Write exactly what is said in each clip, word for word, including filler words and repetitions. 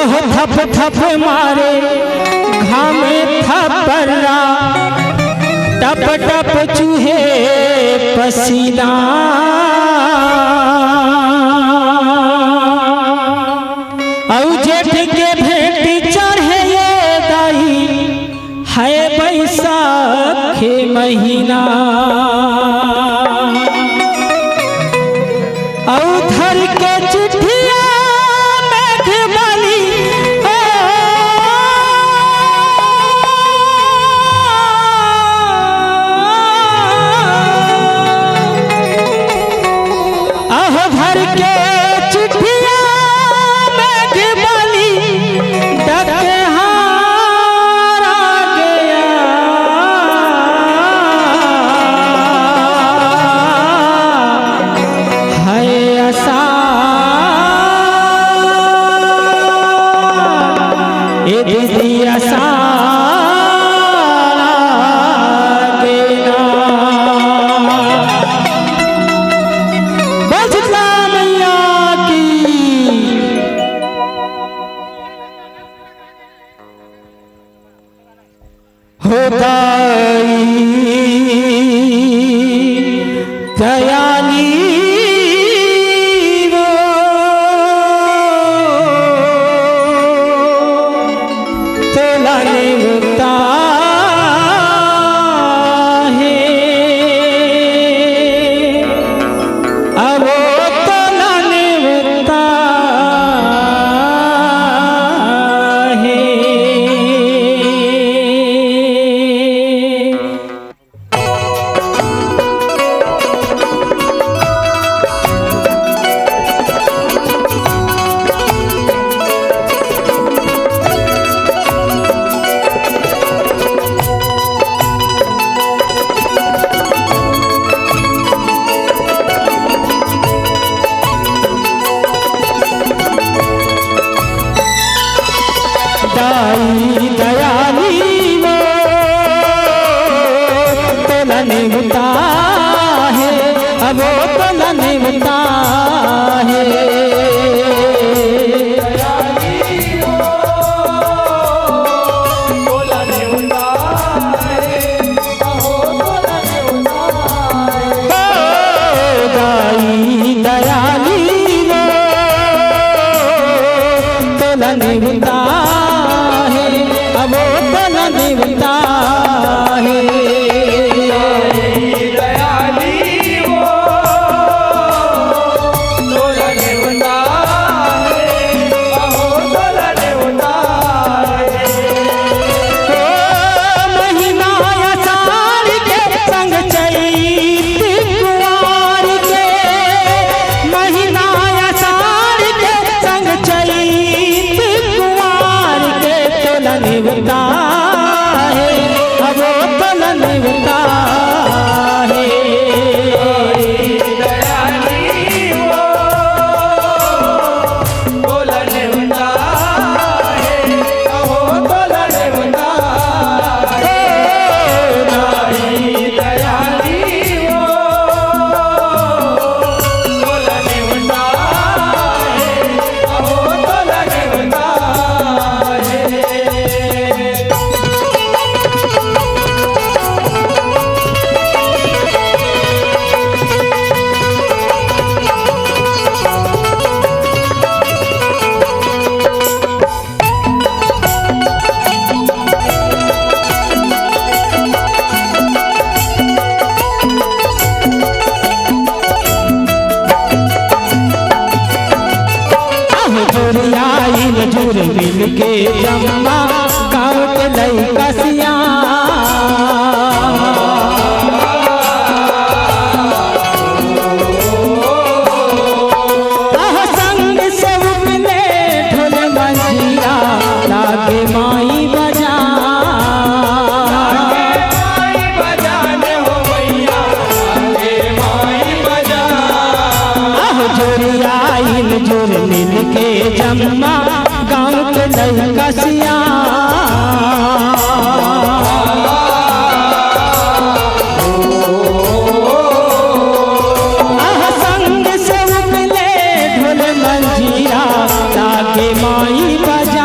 ओह थप थप मारे घामे थपरा, टप टप चूहे पसीना। अउ जेठ के भेंट चढ़े ये दाई, है बैसाख महीना। अउ धर के चिट्ठिया मेघ बाली, ओ, अहो धर के चिट्ठिया मेघ बाली, डकहारा गया है असार। ए दीदी असार के ना। बोल शीतला मैया की। हो दाई दयाली वो, तोला नेवता हे। अवो तोला नेवता हे। दाई दयाली वो, तोला नेवता हे, अवो तोला नेवता हे। ओ दाई दयाली वो, तोला नेवता हे, अवो तोला नेवता हे। ओ महीना आषाढ़ के संग चैत कुंवार के, महीना आषाढ़ के संग चैत कुंवार के, तोला नेवता हे, अवो तोला नेवता हे। आहो जुरियाइन जुर मिल के जम्मा गाँव के लइका सियान। आहो संग सेवक ले ढोल मंजीरा लागे माई बजा। आहो जुरियाइन जुर मिल के जम्मा गाँव के लइका सियान। आह संग सेवक ले ढोल मंजीरा लागे माई बजा।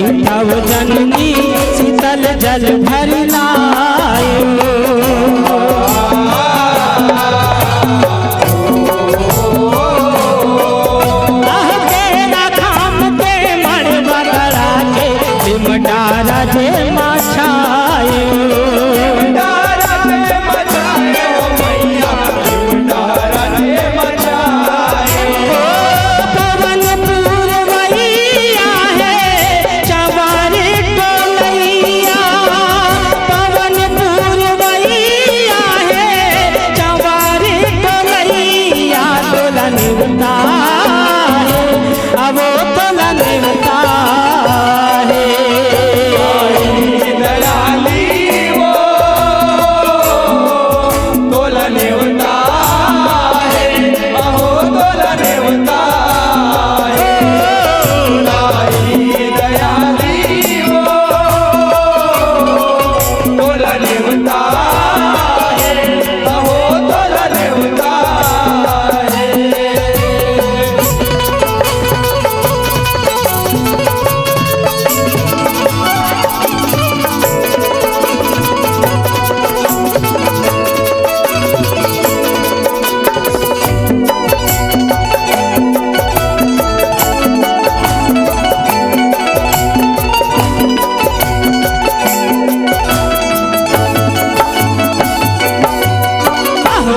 तव जननी शीतल जल भरि लायो। आह, केरा धाम के मड़वा गड़ा के, लिमटारा जे मा छायो। ओ पवन पुरवैया हे, चंवारे टोलैया, पवन पुरवैया हे, चंवारे टोलैया, तोला नेवता हे, अवो तोला नेवता हे।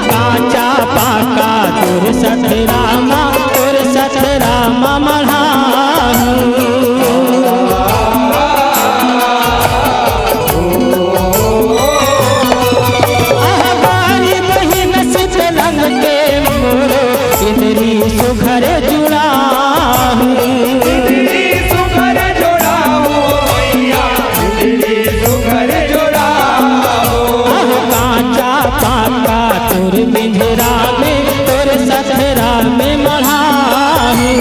काचा पाका तोर सथरा मा, तोर सथरा मा मढ़ाहूँ। आह, बारी बहिन शीतलंग के मोरो, इंद्री सुघर जुड़ाहूँ। आह, काचा पाका तोर बिंधरा में, तोर सथरा में मढ़ाहूँ।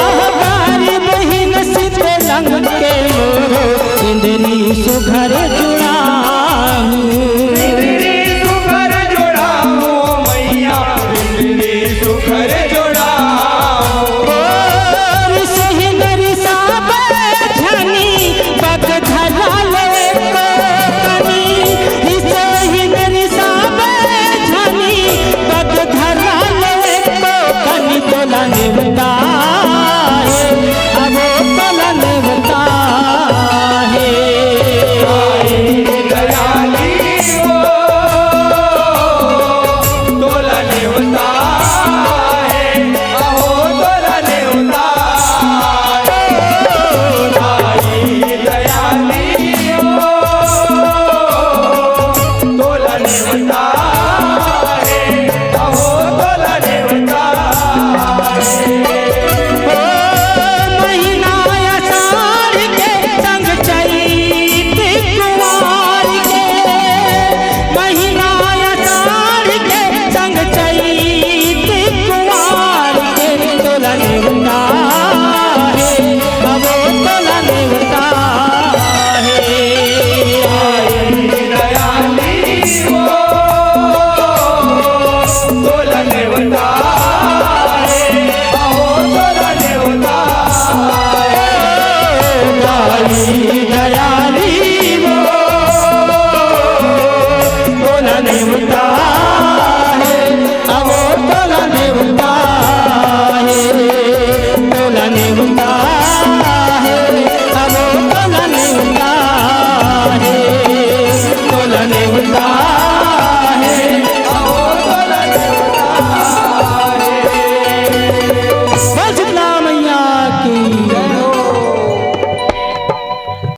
आह, बारी बहिन शीतलंग के मोरो, इंद्री सुघर जुड़ाहूँ।